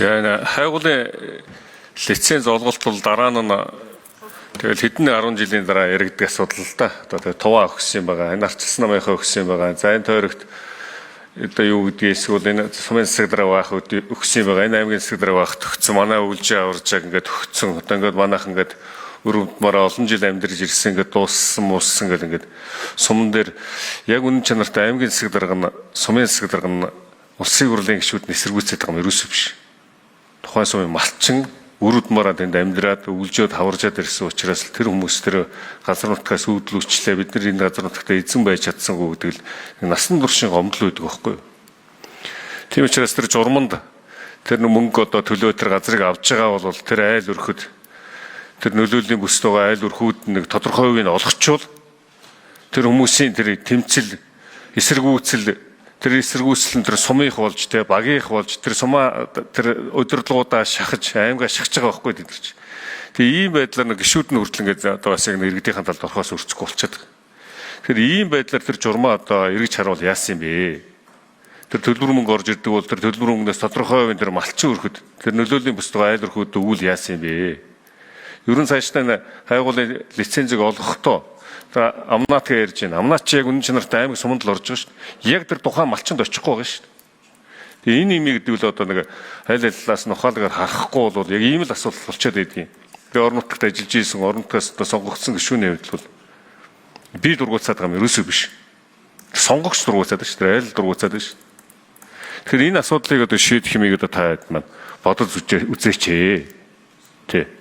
За, энэ хайгуулын лиценз олголт бол дараа нь тэгэл хэдэн 10 жилийн дараа яригддаг асуудал л да. Одоо тэгээ туваа өгсөн юм байгаа. Энэ арчилсан намынхаа өгсөн юм байгаа. За, энэ тойрогт одоо юу гэдгийг эсвэл энэ сумын засаг дараа байх өгсөн юм байгаа. Энэ аймгийн засаг дараа байх төгцсөн. Манай өвлжээ аваржааг ингээд төгцсөн. Одоо ингээд манайх ингээд өрөвдмөрөө олон жил амьдарч ирсэн, ингээд дууссан мууссан гэл ингээд суман дээр яг үнэн чанартай аймгийн засаг дарга нь, сумын засаг дарга нь, улсын хурлын гишүүд нь эсэргүүцээд байгаа юм ерөөсөө биш. Тухайн сумын малчин үр удмаараа тэнд амьдраад өвлжөөд хаваржаад ирсэн учраас тэр хүмүүс тэр газар нутгаас үүдлүүчлээ, бид нар энэ газар нутагт эзэн байж чадсангүй гэдэг л насан туршийн гомдол байдаг байхгүй юу. Тийм учраас тэр журманд тэр мөнгө одоо төлөө тэр газрыг авч байгаа бол тэр айл өрхөд, тэр нөлөөллийн бүсд байгаа айл өрхүүд нэг тодорхой хувийг олгочвол тэр хүмүүсийн тэр тэмцэл, эсэргүүцэл, тэр эсэргүүцэл нь тэр сумынх болж, те, багийнх болж, тэр сумаа, тэр удирдлагуудаа шахаж, аймгаа шахаж байгаа байхгүй бид нар чи. Тэгээ ийм байдлаар нэг гişүүд нь хүртэл ингээд одоо бас яг нэг иргэдийнхэн талд орохоос өрцөхгүй болчиход. Тэгэхээр ийм байдлаар тэр журмаа одоо эргэж харуул яасан юм бэ? Тэр төлбөр мөнгө орж ирдэг бол тэр төлбөр мөнгнөөс тодорхой хувийн тэр малчин өрхөд, тэр нөлөөллийн бүсд байгаа айл өрхүүд өвөл яасан юм бэ? Ер нь цаашдаа хайгуулын лицензийг олгохдоо за амнат гэж ярьж байна. Амнат чи яг үнэн чанартай аймаг суманд л орж байгаа шүү дээ. Яг тэр тухайн малчинд очихгүй байгаа шүү дээ. Тэгээ энэ имийг гэдэг л одоо нэг аль аль талаас нь ухаалгаар харахгүй бол яг ийм л асуудал болчиход байдгийн. Би орон нутагт ажиллаж исэн, орон нутгаас одоо сонгогдсон гишүүний хувьд бол би дургуутсаад байгаа юм ерөөсөө биш. Сонгогч дургуутсаад шүү дээ. Айл дургуутсаад шүү. Тэгэхээр энэ асуудлыг одоо шийдэх юмыг одоо та хэд маань бодож үзээч ээ. Тэ.